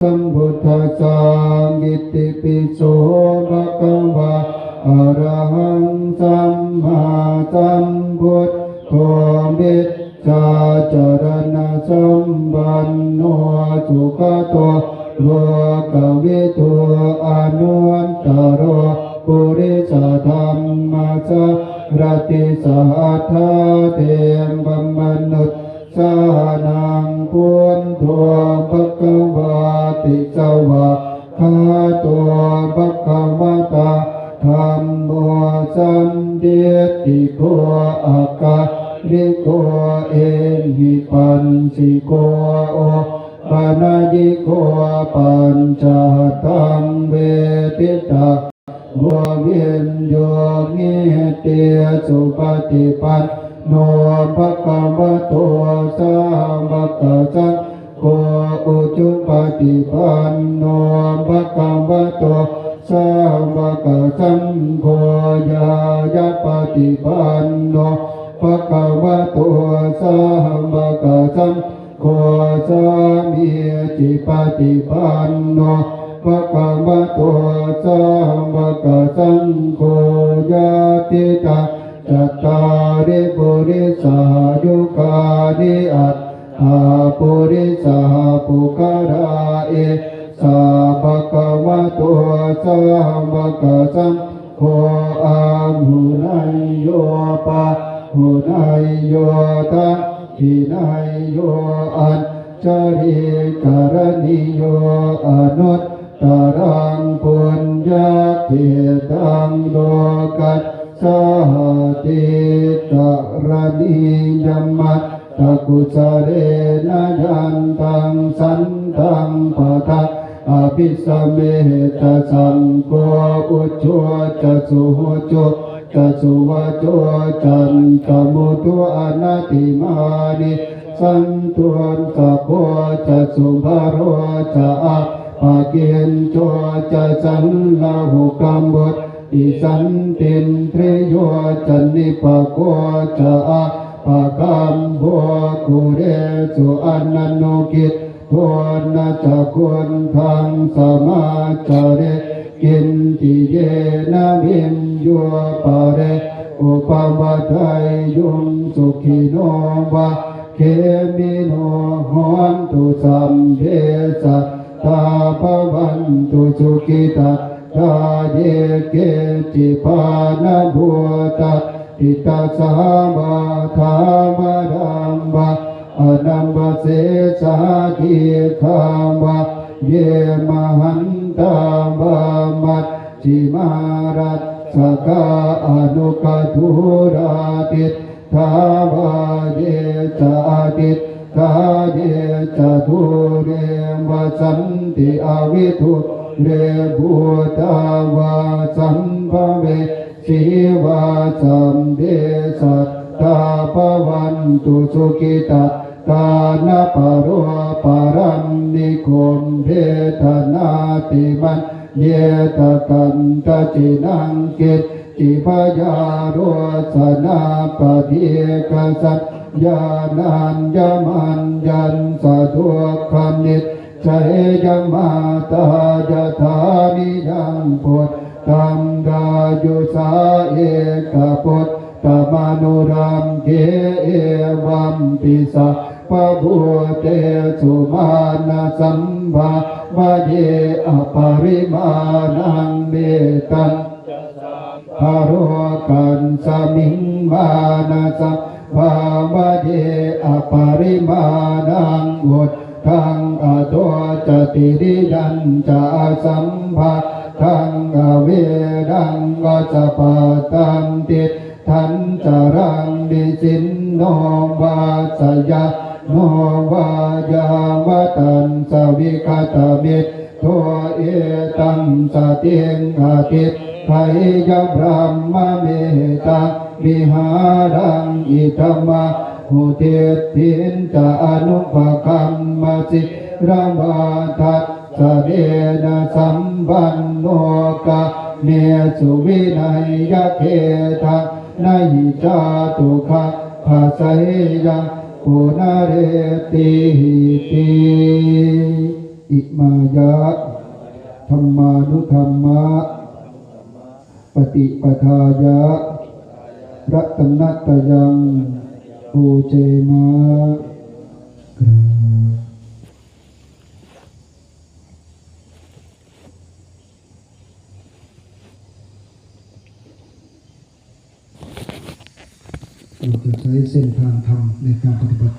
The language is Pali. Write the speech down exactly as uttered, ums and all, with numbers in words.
sambuddhassa. Itipi so bhagavā arahaṃ sammāsambuddho vijjācaraṇasampanno sugato lokavidū anuttaro purisadammasārathi satthā devamanussānaṃ buddho bhagavāti. Svākkhāto bhagavatā dhammo sandiṭṭhiko akāliko ehipassiko opanayiko paccattaṃ veditabbo viññūhīti. Supaṭipanno bhagavato sāvakasaṅgho, ujupaṭipanno bhagavato sāvakasaṅgho, ñāyapaṭipanno bhagavato sāvakasaṅgho, sāmīcipaṭipanno bhagavato sāvakasaṅgho, yadidaṃ cattāri purisayugāni aṭṭha purisapuggalā, esa bhagavato sāvakasaṅgho, āhuneyyo pāhuneyyo dakkhiṇeyyo añjalikaraṇīyo, anuttaraṃ puññakkhettaṃ lokassāti. Karaṇīyamatthakusalena yantaṃ santaṃ padaṃ abhisamecca, saṅgho ujū ca suhujū ca suvaco cassa mudu anatimānī, santussako ca subharo ca appakicco ca sallahukavutti, santindriyo ca nipako ca appagabbho kulesu ananugiddho, na ca khuddaṃ samācare kiñci, yena viññū pare upavadeyyuṃ. Sukhino vā khemino hontu, sabbe sattā bhavantu sukhitattā. Ye keci pāṇabhūtatthi, tasā vā thāvarā vā anavasesā, dīghā vā ye mahantā vā, majjhimā rassakā aṇukathūlā, diṭṭhā vā ye ca adiṭṭhā, ye ca dūre vasanti avidūre, bhūtā vā sambhavesī vā, sabbe sattā bhavantu sukhitattā. Na paro paraṃ nikubbetha, nātimaññetha katthaci naṃ kiñ ci, byārosanā paṭighasaññā, nāññamaññassa dukkhamiccheyya. Mātā yathā niyaṃ puttaṃ, āyusā ekaputtamanurakkhe, evampi sabbabhūtesu, mānasambhāvaye aparimāṇaṃ. Mettañca sabbalokasmiṃ, mānasambhāvaye aparimāṇaṃ, uddhaṃ adho ca tiriyañca, asambādhaṃ averaṃ asapattaṃ. Tiṭṭhañcaraṃ nisinno vā, sayāno vā yāvatassa vigatamiddho, etaṃ satiṃ adhiṭṭheyya, brahmametaṃ vihāraṃ idhamāhu. Diṭṭhiñca anupagamma sīlavā, dassanena sampanno, kāmesu vineyya gedhaṃ, na hi jātu gabbhaseyyaṃ punaretīti. Imāya dhammānudhammapaṭipadāya ratanattayaṃ pūjema. กราบ เราจะใช้เส้นทางธรรมในการปฏิบัติ